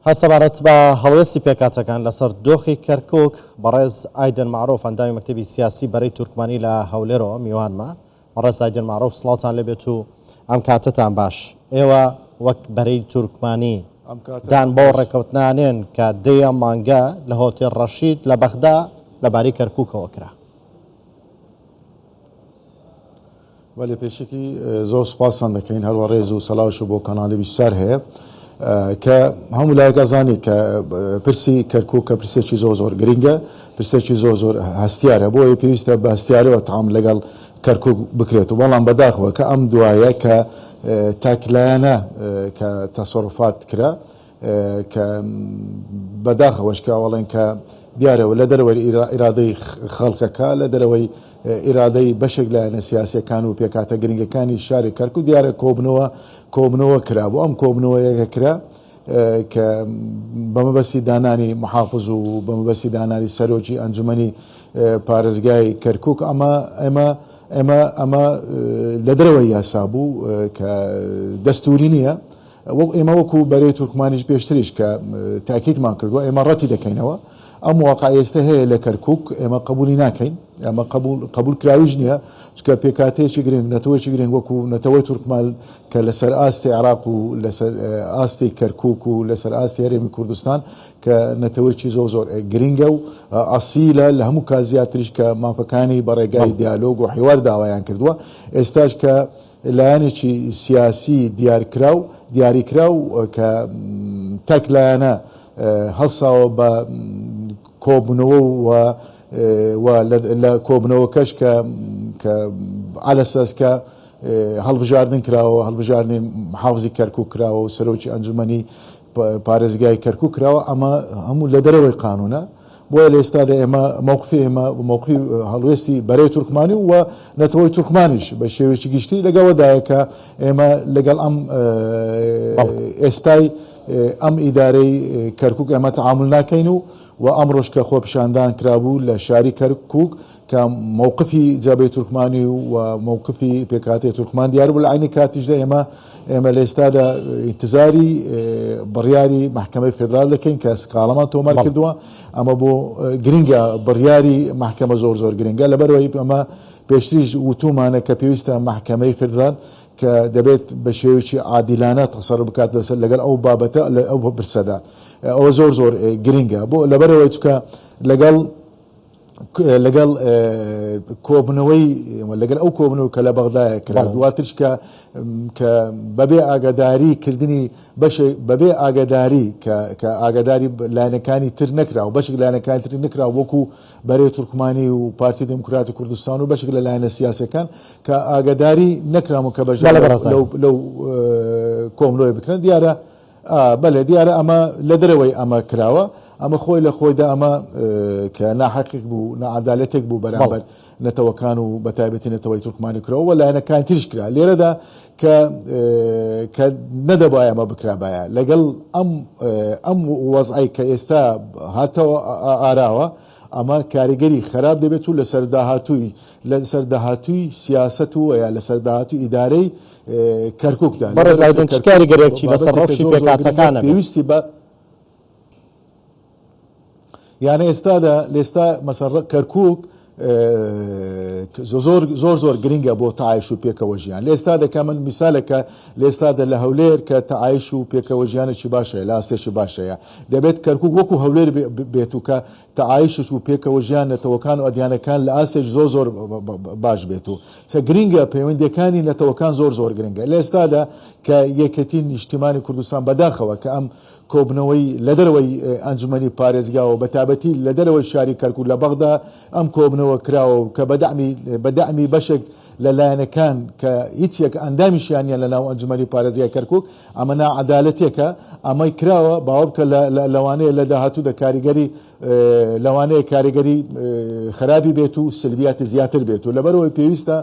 هەر سەبارەت بە هەڵوێستی پێکهاتەکان لەسەر دۆخی کەرکوک، بەڕێز ئایدن مەعروف ئەندامی مەکتەبی سیاسی بەرەی تورکمانی لە هەولێرەوە میوانمە. بەڕێز ئایدن مەعروف سڵاوتان لێبێت و ئەم کاتەتان باش. ئێوە وەک بەرەی تورکمانی دان بەو ڕێککەوتنە ئەنێن کە دەی ئەم مانگە لە هۆتێل ڕەشید لە بەغدا لەبارەی کەرکوکەوە کرا؟ بەلێ پێشەکی زۆر سوپاستان دەکەین هەروە ڕێز و سەلاوش بۆ کەناڵی 24 هەیە کە هەموو لایەک ئەزانی کە پرسی کەرکوک کە پرسێکی زۆر زۆر گرنگە پرسێکی زۆر زۆر هەستیارە بۆیە پێویستە بە هەستیارەوە تام لەگەڵ کەرکوک بکرێت و بەڵام بەداخەوە کە ئەم دوایە کە تاکلایەنە کە تەسەروفات کرا کە بەداخەوەش کە ئەوەڵێن کە دیارەوە لە دەرەوەی ئیرادەی خەڵکەکە لە دەرەوەی ئیرادەی بەشێک لایەنە سیاسەکان و پێکاتە گرنگەکانی شاری کەرکوک دیارە کۆبنەوە کۆبنەوە کرا بۆ ئەم کۆبنەوەیەکە کرا کە بەمەبەستی دانانی محافز و بەمەبەستی دانانی سەرۆکی ئەنجومەنی پارێزگای کەرکک ئەمە ئێمە ئێمە ئەمە لە دەرەوەی یاسا بوو کە دەستوری نییە وەک ئێمە وەکو بەرەی تورکمانیش پێشتریش کە تاکیدمان کردووە ئێمە ڕەتی دەکەینەوە ئەم واقع ئێستا هەیە لە کەرکک ئێمە قبولی ناکەین ئەمە قبول قبول کراویش نییە چکە پێکاتەیەکی گرنگ نەتەوەیەکی گرنگ وەکو نەتەوەی تورکمان کە لەسەر ئاستی عراق و لەسەر ئاستی کەرکک و لەسەر ئاستی هەرێمی کوردستان کە نەتەوەیەکی زۆر زۆر گرنگە و ئەسیلە لە هەموو کات زیاتریش کە مافەکانی بە ڕێگای دیالۆگ و حیوار داوایان کردووە ئێستاش کە لایەنێکی سیاسی دیارکراو دیاریکراو کە تاک لایەنە هەڵساوە بە کۆبوونەوە و و لە کۆبوونەوەکەش کە کە عەلەسەس کە هەڵبژاردن کراوە هەڵبژاردنی محافزی کەرکوک کراوە و سەرۆکی ئەنجومەنی پارێزگای کەرکوک کراوە ئەمە هەموو لە دەرەوەی قانونە بۆیە لە ئێستادا ئێمە مەوقفی ئێمە مەوقفی هەڵوێستی بەرەی تورکمانی و نەتەوەی تورکمانیش بە شێوەیەکی گشتی لەگەڵدایە کە ئێمە لەگەڵ ئەم ئێستای ئەم ئیدارەی کەرکک ئێمە تعامل ناکەین و و ئەمڕۆش کە خۆپیشاندان کرابوو لە شاری کەرکک کە مەوقفی جەبهەی تورکمانی و مەوقفی پێکهاتەی تورکمان دیار بوو لە عەینی کاتیشدا ئێمە ئێمە لە ئێستادا ئینتزاری بڕیاری مەحکەمەی فێدرال دەکەین کە سکاڵەمان تۆمار کردووە ئەمە بۆ گرنگە بڕیاری مەحکەمە زۆر زۆر گرنگە لەبەرەوەی ئەمە پێشتریش وتومانە کە پێویستە مەحکەمەی فێدرال کە دەبێت بە شێوەیەکی عادیلانە تەسەرف بکات لەسەر لەگەڵ ئەو بابەتە لە ئەو پرسەدا ئەوە زۆر زۆر گرنگە بۆ لەبەرەوەی چکە لەگەڵ لەگەڵ کۆبنەوەی لەگەل ئەو کۆبنەوە کە لە بەغدایە کرا دواترش کە کە بەبێ ئاگاداری کردنی بەشێک بەبێ ئاگاداری کە ئاگاداری لایەنەکانی تر نەکرا و بەشێک لایەنەکانی تر نەکرا وەکو بەرەی تورکمانی و پارتی دێموکراتی کوردستان و بەشێک لە لایەنە سیاسەکان کە ئاگاداری نەکرام و کە بەشدار لەو کۆملۆی بکرن دیارە ئا بەلێ دیارە ئەمە لە دەرەوەی ئەمە کراوە ئەمە خۆی لە خۆیدا ئەمە کە ناحەقێک بوو ناعادالەتێک بوو بەرامبەر نەتەوەکان و بە تایبەتی نەتەوەی تورکمانی کراوە و لایەنەکانی تریش کرا لێرەدا کە کە نەدەبایە ئەمە بکرابایە لەگەڵ ئەم ئەم وەزعی کە ئێستا هاتەوە ئاراوە ئەمە کاریگەری خراپ دەبێت و لەسەر داهاتووی لەسەر داهاتووی سیاسەت و یا لەسەر داهاتووی ئیدارەی کەرکوکدا. بەڕێز ئایدن چ کاریگەریەکی لەسەر ڕەوشی پێکهاتەکان ئەبێت؟ پێویستی بە یانە ئێستادا لێستا مەسەر کەرکک زۆر زۆر زۆر گرنگە بۆ تاعش و پێکەوە ژیان لە ئێستا دەکە من میسالەکە لە ئێستادا لە هەولێر کە تەعایش و پێکەوە ژیانێکی باشەیە لە ئاستێکی باشەیە دەبێت کەرکک وەکو هەولێر بێت و کە تەعایشش و پێکەوە ژیان نەتەوەکان و ئەدیانەکان لە ئاستێکی زۆر زۆر باش بێت و چە گرینگە پەیوەندیەکانی نەتەوەکان زۆر زۆر گرنگە لە ئێستادا کە یەکێتی نیشتیمانی کوردستان بەداخەوە کە ئەم کۆبنەوەی لە دەرەوەی ئەنجومەنی پارێزگاوە بە تابەتی لە دەرەوەی شاری کەرکوک لە بەغدا ئەم کۆبنەوە کراوە و کە بەدەعمی بەدەعمی بەشێک لە لایەنەکان کە هیچ یەک ئەندامیشیان نیە لە ناو ئەنجومەنی پارێزگای کەرکوک ئەمە ناعەدالەتێکە ئەمەی کراوە باوەڕ بکە لەوانەیە لە داهاتوودا کاریگەری لەوانەیە کاریگەری خراپی بێت و سلبیاتی زیاتر بێت و لەبەرەوەی پێویستە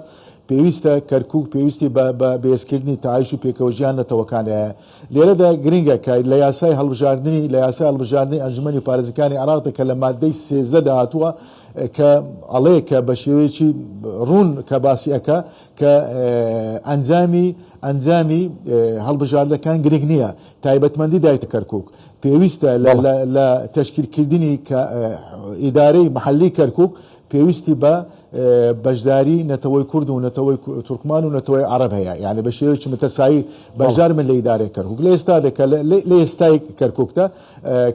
پێویستە کەرکک پێویستی بە بەهێزکردنی تەعایش و پێکەوەژیان نەتەوەکان هەیە لێرەدا گرنگە کە لە یاسای هەڵبژاردنی لە یاسای هەڵبژاردنی ئەنجومەنی پارێزگەکانی عێراقدا کە لە مادەی 13 دا هاتووە کە ئەڵێ کە بە شێوەیەکی ڕوون کە باسی ئەکا کە ئەنجامی ئەنجامی هەڵبژاردەکان گرنگ نییە تایبەتمەندی دایتە کەرکک. پێویستە لە تەشکیلکردنی ئیدارەی محەلی کەرکوک پێویستی بە بەشداری نەتەوەی کورد و نەتەوەی تورکمان و نەتەوەی عەرەب هەیە، یانی بە شێوەیەکی متەساوی بەشدار بن لە ئیدارەی کەرکوک. لە ئێستادا کە لە ئێستای کەرکوکدا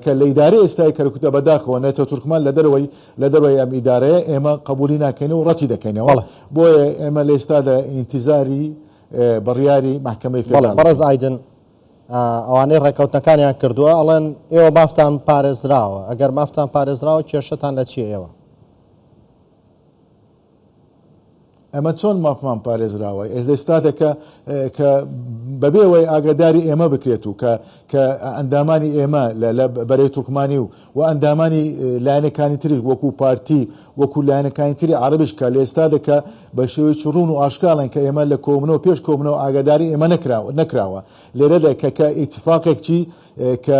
کە لە ئیدارەی ئێستای کەرکوکدا بەداخەوە نەتەوە تورکمان لە دەرەوەی لە دەرەوەی ئەم ئیدارەیە ئێمە قبولی ناکەین و ڕەتی دەکەینەوە. بۆیە ئێمە لە ئێستادا ئینتیزاری بڕیاری مەحکەمەی فێدراڵ. بەڕێز ئایدن ئەوانەی ڕێکەوتنەکانیان کردووە ئەڵێن ئێوە مافتان پارێزراوە، ئەگەر مافتان پارێزراوە کێشەتان لە چییە ئێوە؟ ئەمە چۆن مافمان پارێزراوە؟ ئێستاکە کە کە بەبێ ئەوەی ئاگاداری ئێمە بکرێت و کە کە ئەندامانی ئێمە لە بەرەی تورکمانی و و ئەندامانی لایەنەکانی تریش وەکو پارتی وەکو لایەنەکانی تری عەرەبیش کە لە ئێستادا کە بە شێوەیەکی ڕوون و ئاشکاڵن کە ئێمە لە کۆبوونەوە پێش کۆبوونەوە ئاگاداری ئێمە نەکراوە نەکراوە لێرەدا کە کە ئیتفاقێک چی کە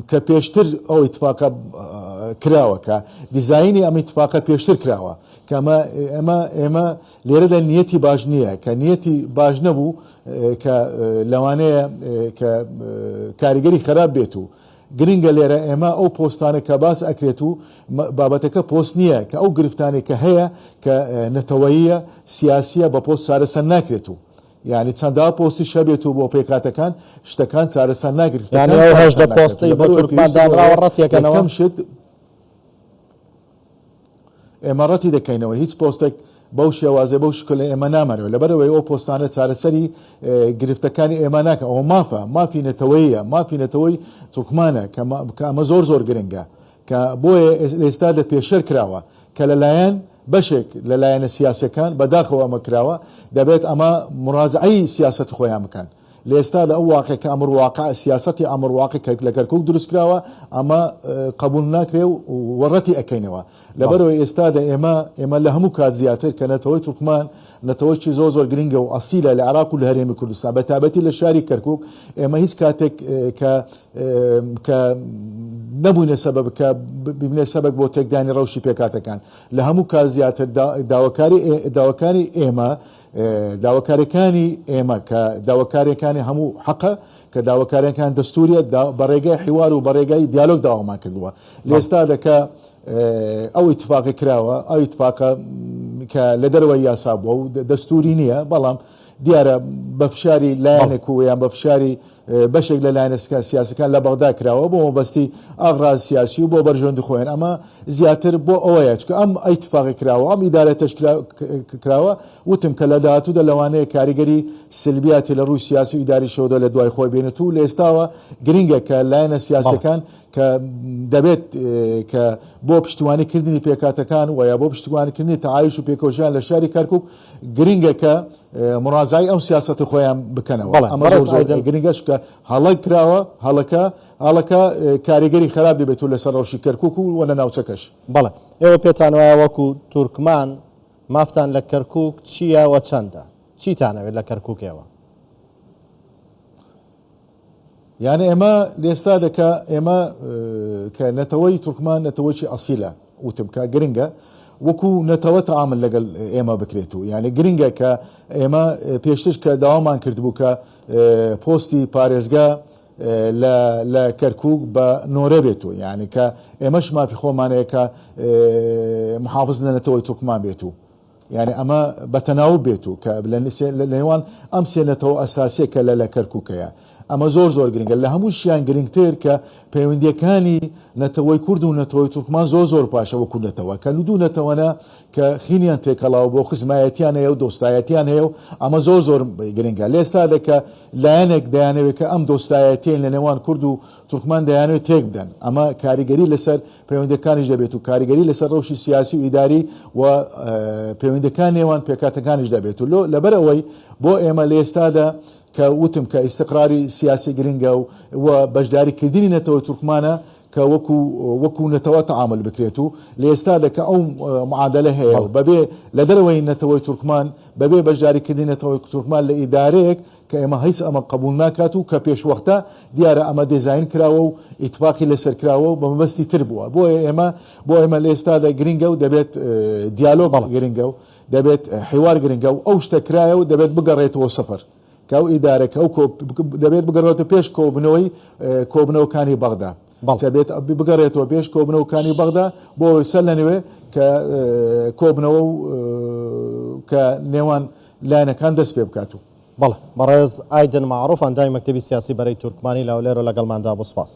کە پێشتر ئەو ئیتفاقە کراوە کە دیزاینی ئەم ئیتفاقە پێشتر کراوە کە ئەمە ئێمە ئێمە لێرەدا نیەتی باش نییە کە نیەتی باش نەبوو کە لەوانەیە کە کاریگەری خراپ بێت و گرنگە لێرە ئێمە ئەو پۆستانە کە باس ئەکرێت و بابەتەکە پۆست نییە کە ئەو گرفتانەی کە هەیە کە نەتەوەییە سیاسیە بە پۆست چارەسەر ناکرێت و یانی چەندەها پۆستیش هەبێت و بۆ پێکهاتەکان شتەکان چارەسەر ناکرێت یانی گرفتەکان ئەو چارەسەر 18 ناکرێت پۆستەی بۆ لەبەرئەوەی تورکمان پێویستی بەوەیە دانراوە ڕەتیەکەنەوە؟ یەکەم شت ئێمە ڕەتی دەکەینەوە هیچ پۆستێک بەو شێوازە بەو شکلە ئێمە نامانەوێت لەبەرئەوەی ئەو پۆستانە چارەسەری گرفتەکانی ئێمە ناکەن ئەوە مافە مافی نەتەوەیە مافی نەتەوەی تورکمانە کە ئەمە زۆر زۆر گرنگە کە بۆیە ئێستا دە پێشەر کراوە کە لەلایەن بەشێک لە لایەنە سیاسەکان بەداخەوە ئەمە کراوە دەبێت ئەمە مراجعەی سیاسەتی خۆیان بکەن لە ئێستادا ئەو واقع کە ئەمر واقع سیاسەتی ئەمر واقع کە لە کەرکوک دروست کراوە ئەمە قبول ناکرێ و ڕەتی ئەکەینەوە لەبەرەوەی ئێستادا ئێمە ئێمە لە هەموو کات زیاتر کە نەتەوەی تورکمان نەتەوەیەکی زۆر زۆر گرنگە و ئەسیلە لە عێراق و لە هەرێمی کوردستان بە تایبەتی لە شاری کەرکوک ئێمە هیچ کاتێک کە کە نەبووینە سەبەب کە ببینە سەبەب بۆ تێکدانی ڕەوشی پێکهاتەکان لە هەموو کات زیاتر داواکاری داواکاری ئێمە داواکاریەکانی ئێمە کە داواکاریەکانی هەموو حەقە کە داواکاریەکان دەستوریە بە ڕێگای حیوار و بە ڕێگای دیالۆگ داوامان کردووە لە ئێستادا کە ئەو ئیتفاقە کراوە ئەو ئیتفاقە کە لە دەرەوەی یاسا بووە و دەستوری نییە بەڵام دیارە بە فشاری لایەنێک و یان بە فشاری بەشێک لە لایەنە سیاسەکان لە بەغدا کراوە بۆ مەبەستی ئاغراز سیاسی و بۆ بەرژەوەندی خۆیان ئەمە زیاتر بۆ ئەوەیە چونکە ئەم ئیتفاقی کراوە ئەم ئیدارە تەشکیل کراوە وتم کە لە داهاتوودا لەوانەیە کاریگەری سلبیاتی لە ڕووی سیاسی و ئیداریشەوە لە دوای خۆی بێنێت و لە ئێستاوە گرنگە کە لایەنە سیاسەکان کە دەبێت کە بۆ پشتیوانی کردنی پێکهاتەکان و یا بۆ پشتیوانی کردنی تەعایش و پێکەوەژیان لە شاری کەرکوک گرنگە کە مڕاجعەی ئەو سیاسەتی خۆیان بکەنەوە بەڵێ ئەمە بەڕێز زۆر زۆر ئایدن گرنگە چونکە هەڵە کراوە هەڵەکە هەڵەکە کاریگەری خراپ دەبێت و لەسەر ڕەوشی کەرکوک و وە لە ناوچەکەش. بەڵێ ئێوە پێتان وایە وەکو تورکمان مافتان لە کەرکوک چییە و چەندە؟ چیتان ئەوێت لە کەرکوک ئێوە؟ یانی ئێمە لێستادا کە ئێمە کە نەتەوەی تورکمان نەتەوەکی ئەسیلە وتم کە گرنگە وەکو نەتەوە تعامل لەگەڵ ئێمە بکرێت و یعنی گرنگە کە ئێمە پێشتر کە داوامان کردبوو کە پۆستی پارێزگا لە لە کەرکک بە نۆرە بێت و یعنی کە ئێمەش مافی خۆمانەیە کە محافظ لە نەتەوەی تورکمان بێت و یانی ئەمە بە تەناوب بێت و کە لە نێوان ئەم سێ نەتەوە ئەساسیە کە لە لە کەرکوکەیە ئەمە زۆر زۆر گرنگە لە هەمووشیان گرنگتر کە پەیوەندیەکانی نەتەوەی کورد و نەتەوەی تورکمان زۆر زۆر باشە وەکو نەتەوە کە دوو نەتەوەنە کە خینیان تێکەڵاو بۆ خزمایەتیان هەیە و دۆستایەتیان هەیە و ئەمە زۆر زۆر گرنگە لە ئێستادا کە لایەنێک دەیانەوێت کە ئەم دۆستایەتیە لە نێوان کورد و تورکمان دەیانەوێت تێک بدەن ئەمە کاریگەری لەسەر پەیوەندیەکانیش دەبێت و کاریگەری لەسەر ڕەوشی سیاسی و ئیداری و پەیوەندیەکان نێوان پێکهاتەکانیش دەبێت و لەبەر ئەوەی بۆ ئێمە لە ئێستادا کە وتم کە ئیستقراری سیاسی گرنگە و بەشداری کردنی نەتەوەی تورکمانە کە وەکو وەکو نەتەوە تەعامل بکرێت و لە ئێستادا کە ئەو معادلە هەیە و بەبێ لە دەرەوەی نەتەوەی تورکمان بەبێ بەشداریکردنی نەتەوەی تورکمان لە ئیدارەیەک کە ئێمە هیچ ئەمە قبوڵ ناکات و کە پێشوەختە دیارە ئەمە دێزاین کراوە و ئیتفاقی لەسەر کراوە و بە مەبەستی تر بووە بۆیە ئێمە بۆ ئێمە لە ئێستادا گرنگە و دەبێت دیالۆگ گرنگە و دەبێت حیوار گرنگە و ئەو شتە کرایە و دەبێت بگەڕێتەوە سفر کە ئەو ئیدارە کە ئەو دەبێت بگەڕێتە پێش کۆبنەوەی کۆبنەوەکانی بەغدا. بەڵێ. دەبێت بگەڕێتەوە پێش کۆبنەوەکانی بەغدا بۆ ئەوەی سەر لە نوێ کە کۆبنەوە و کە نێوان لایەنەکان دەست پێ بکات و. بەڵێ بەڕێز ئایدن مەعروف ئەندامی مەکتەبی سیاسی بەرەی تورکمانی لە هەولێرەوە لەگەڵماندا بوو سپاس.